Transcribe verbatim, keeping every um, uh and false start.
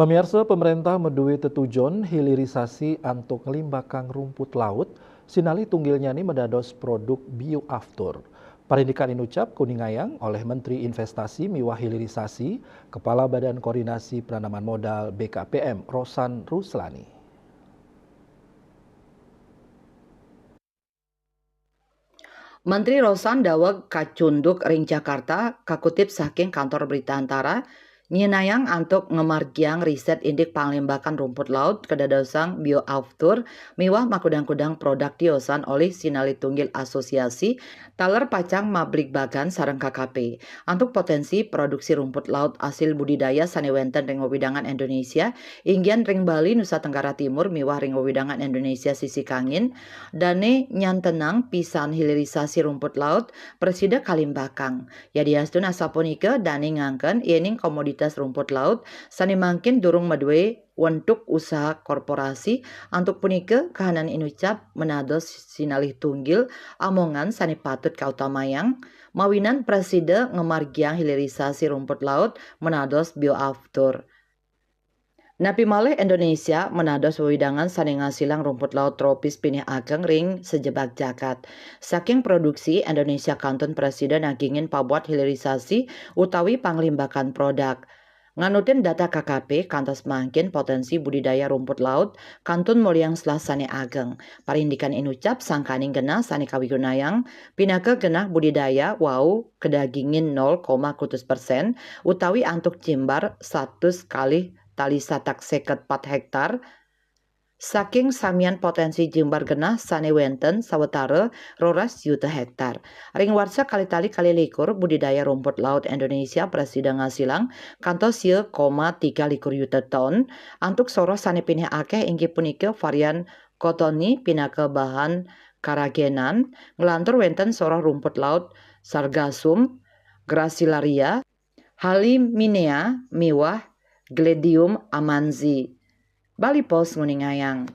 Pamiarsa, pemerintah madué tetujon hilirisasi antuk ngelimbakang rumput laut, sinalih tunggilnya ni madados produk bioaftur. Parindikan inucap kuningayang oleh Menteri Investasi miwah Hilirisasi, Kepala Badan Koordinasi Penanaman Modal B K P M, Rosan Ruslani. Menteri Rosan daweg kacunduk ring Jakarta, kakutip saking Kantor Berita Antara, nyenayang antuk ngamargiang riset indik panglimbakan rumput laut kadadosang bioaftur miwah makudang-kudang produk tiosan olih sinalih tunggil asosiasi taler pacang mabligbagan sareng K K P. Antuk potensi produksi rumput laut asil budidaya sane wenten ring wewidangan Indonesia, inggian ring Bali, Nusa Tenggara Timur miwah ring wewidangan Indonesia sisi kangin, dane nyantenang pisan hilirisasi rumput laut prasida kalimbakang. Yadiastun asapunika, dane ngangken yening komoditas rumput laut sane mangkin durung madue wentuk usaha korporasi, antuk punika kahanan inucap menados sinalih tunggil amongan sane patut kautamayang, mawinan prasida ngamargiang hilirisasi rumput laut menados bioaftur. Napi malih Indonesia menados wewidangan sane ngasilang rumput laut tropis pinih ageng ring sajebag jagat. Saking produksi, Indonesia kantun prasida nagingin pabuat hilirisasi utawi panglimbakan produk. Nganutin data K K P, kantos mangkin potensi budidaya rumput laut kantun moliang selah sane ageng. Parindikan inucap sangkaning genah sane kawigunayang pinaka genah budidaya wau kadagingin nol koma kutus persen utawi antuk jimbar satus kalih tali satak seket pat hektar. Saking samian potensi jimbar genah sane wenten sawetara roras yuta hektar. Ring warsa kalih tali kalih likur, budidaya rumput laut Indonesia prasida ngasilang kantos sia koma tiga likur yuta ton. Antuk soroh sane pinih akeh inggih punika varian Cotonie pinaka bahan karagenan, nglantur wenten soroh rumput laut Sargassum, Gracilaria, Halimynia miwah Gladium amanzi. Bali Post nguningayang.